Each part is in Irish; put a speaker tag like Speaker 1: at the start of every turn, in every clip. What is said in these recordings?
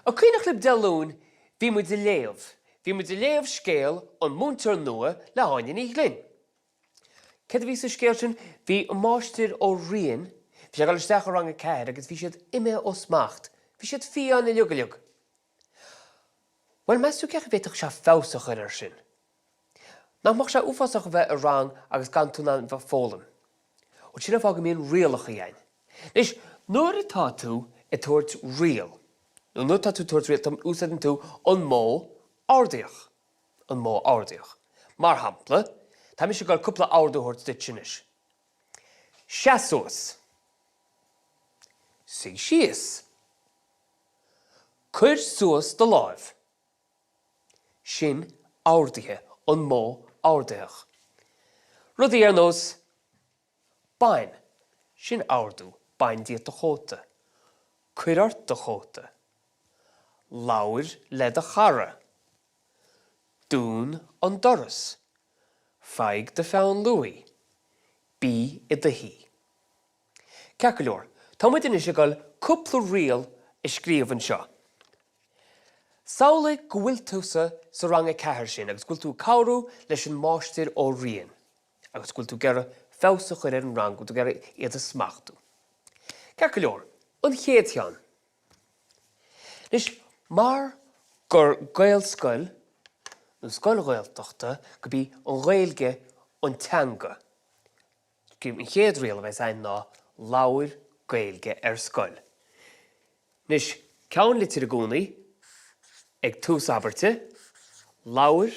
Speaker 1: An cuimhneach libh Dé Luain bhí muid ag léamh, bhí muid ag léamh scéal An Múinteoir Nua le hÁine Ní Ghlinn. Céard a bhí sa scéal sin? Bhí an Máistir Ó Riain, bhí sé ag dul isteach i rang a 4 agus bhí siad imithe ó smacht, bhí siad fiáin uilig uilig. Bhuel, meas tú cén chaoi a bhféadfadh sé feabhas a chur air sin? Nach mbeadh sé uafásach a bheith i rang agus gan tú in ann bheith ag foghlaim? Bhuel, sin an fáth go mbíonn rialacha againn. Anois, nuair atá tú ag tabhairt riail, nó nuair atá tú ag tabhairt riail, tá, úsáideann tú an modh ordaitheach. An modh ordaitheach. Mar shampla, tá mise ag dul cúpla ordú a thabhairt duit anois. Seas suas. Suigh síos. Cuir suas do láimh. Sin orduithe, an modh ordaitheach. Rudaí ar nós, Bain, sin ordú, bain díot do chóta. Cuir ort do chóta. Labhair le do chara. Dún an doras. Faigh do pheann luaí. Bí i do shuí. Ceart go leor, tá muid anois ag dul cúpla riail a scríobh anseo. Samhlaigh go bhfuil tusa sa rang 4 sin agus go bhfuil tú ag cabhrú leis an Máistir Ó Riain agus go bhfuil tú ag iarraidh feabhas a chur ar an rang, go bhfuil tú ag iarraidh iad a smachtú. Ceart go leor, an chéad cheann. Anois, mar gur Gaelscoil nó scoil Ghaeltachta, gurb í an Ghaeilge an teanga, An chéad riail a bheas againn ná labhair Gaeilge ar scoil. Anois, ceannlitir i gcónaí ag tús abairte, labhair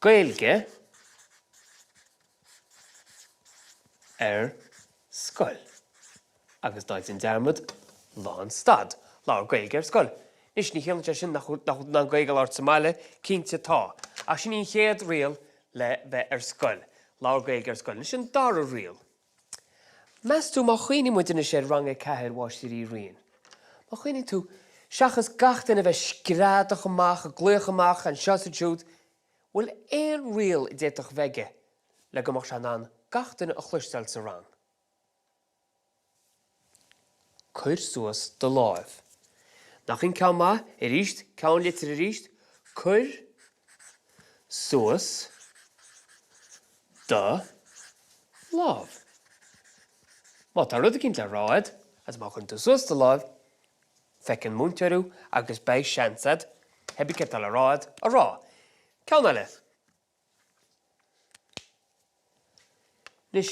Speaker 1: Gaeilge ar scoil. Agus ná déan dearmad, lánstad. Labhair Gaeilge ar scoil. Anois, ní chiallaíonn sé sin nach bhfuil in ann Gaeilge a labhairt sa mbaile, cinnte tá. Ach sin í an chéad riail le bheith ar scoil. Labhair Gaeilge ar scoil. Anois an dara riail. Meas tú má chuimhníonn muid anois ar Rang 4 Mháistir Uí Riain, má chuimhníonn tú, seachas gach duine a bheith screadach amach, ag glaoch amach anseo is ansiúd, bhfuil aon riail a d'fhéadfadh a bheith aige le go mbeadh sé in ann gach duine a chloisteáil sa rang? Cuir suas do láimh. Nach in ceann maith? Arís, ceannlitir arís. Cuir suas do lámh. Má tá rud eicínt le rá agat, agus má chuireann tú suas do láimh, feicfidh an múinteoir thú agus beidh seans agat, cibé céard atá le rá agat, a rá. Ceann eile. Anois,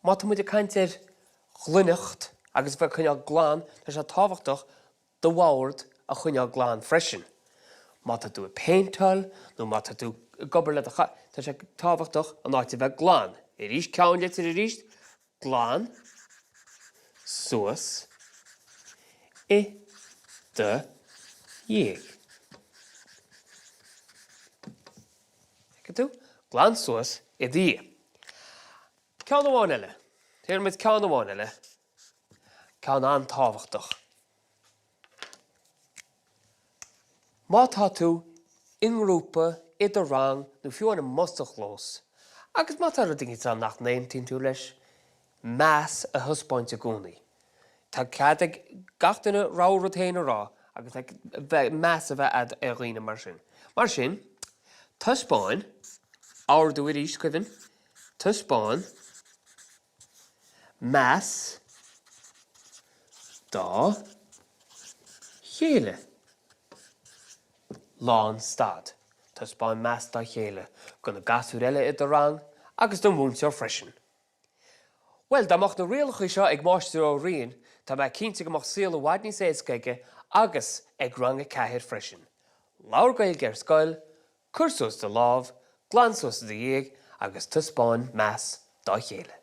Speaker 1: má tá muid ag caint ar ghlaineacht agus a bheith ag coinneáil glan, tá sé tábhachtach do bhord a choinneáil glan freisin. Má tá tú ag péinteáil nó má tá tú ag obair le do cha, tá sé tábhachtach an áit a bheith glan. Arís, ceannlitir arís, glan suas i do dhiaidh. Feiceann tú? Glan suas i do dhiaidh. Ceann amháin eile. Tabharfaidh muid ceann amháin eile. Ceann an-tábhachtach. Má tá tú i ngrúpa, i do rang nó fiú amháin amuigh sa chlós, agus má tá rud éicint ann nach n-aontaíonn tú leis, meas a thaispeáint i gcónaí. Tá cead ag gach duine a rogha rud féin a rá agus bheith meas a bheith a'd ar dhaoine mar sin. Mar sin, taispeáin, ordú arís, cuimhin, taispeáin meas dá chéile. Lánstad. Taispeáin meas dá chéile, do na gasúir eile i do rang agus don mhúinteoir freisin. Bhuel, dá mbeadh na rialacha seo ag Máistir Ó Riain, tá mé cinnte go mbeadh saol i bhfad níos éasca aige agus ag Rang 4 freisin. Labhair Gaeilge ar scoil, cuir suas do lámh, glan suas i do dhiaidh agus taispeáin meas dá chéile.